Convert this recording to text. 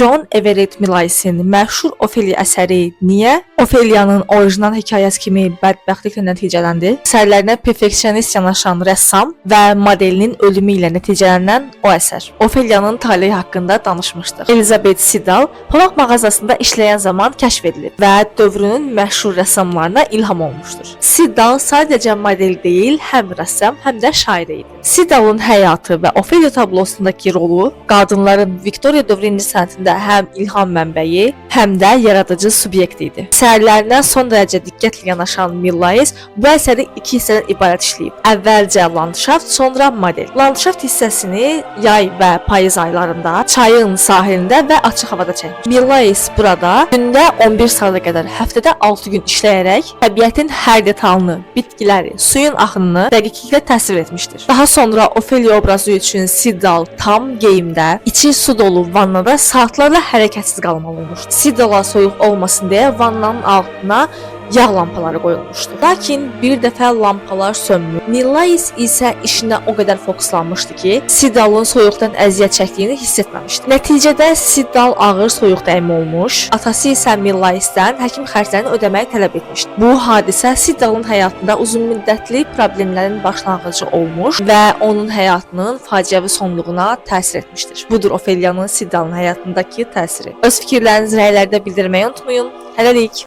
John Everett Millaisin məşhur Ofeliya əsəri niyə Ofeliyanın orijinal hekayəsi kimi bədbəxtliklə nəticələndi? Əsərlərinə perfeksionist yanaşan rəssam və modelinin ölümü ilə nəticələnən o əsər. Ofeliyanın taleyi haqqında danışmışdıq. Elizabeth Siddal pamıq mağazasında işləyən zaman kəşf edilib və dövrünün məşhur rəssamlarına ilham olmuşdur. Siddal sadəcə model deyil, həm rəssam, həm də şair idi. Siddalın həyatı və Ofeliya tablosundakı rolu qadınların Viktoriya dövrü incəsənətində həm ilham mənbəyi, həm də yaradıcı subyekt idi. Əsərlərinə son dərəcə diqqətlə yanaşan Millais bu əsəri iki hissədən ibarət işləyib. Əvvəlcə landşaft, sonra model. Landşaft hissəsini yay və payız aylarında çayın sahilində və açıq havada çəkmiş. Millais burada gündə 11 saata qədər, həftədə 6 gün işləyərək təbiətin hər detalını, bitkiləri, suyun axınını dəqiqliklə təsvir etmişdir. Daha sonra Ofeliya obrazı üçün Siddal tam geyimdə, içi su dolu vannada saatlarla hərəkətsiz qalmalı olmuşdu. Siddala soyuq olmasın deyə vannanın altına yağ lampaları qoyulmuşdu. Lakin bir dəfə lampalar sönmür. Millais isə işinə o qədər fokuslanmışdı ki, Siddalın soyuqdan əziyyət çəkdiyini hiss etməmişdi. Nəticədə Siddal ağır soyuq dəymə olmuş, atası isə Millaisdən həkim xərclərini ödəməyi tələb etmişdi. Bu hadisə Siddalın həyatında uzunmüddətli problemlərin başlanğıcı olmuş və onun həyatının faciəvi sonluğuna təsir etmişdir. Budur Ofeliyanın Siddalın həyatındakı təsiri. Öz fikirlərinizi rəylərdə bildirməyi unutmayın. Hələlik.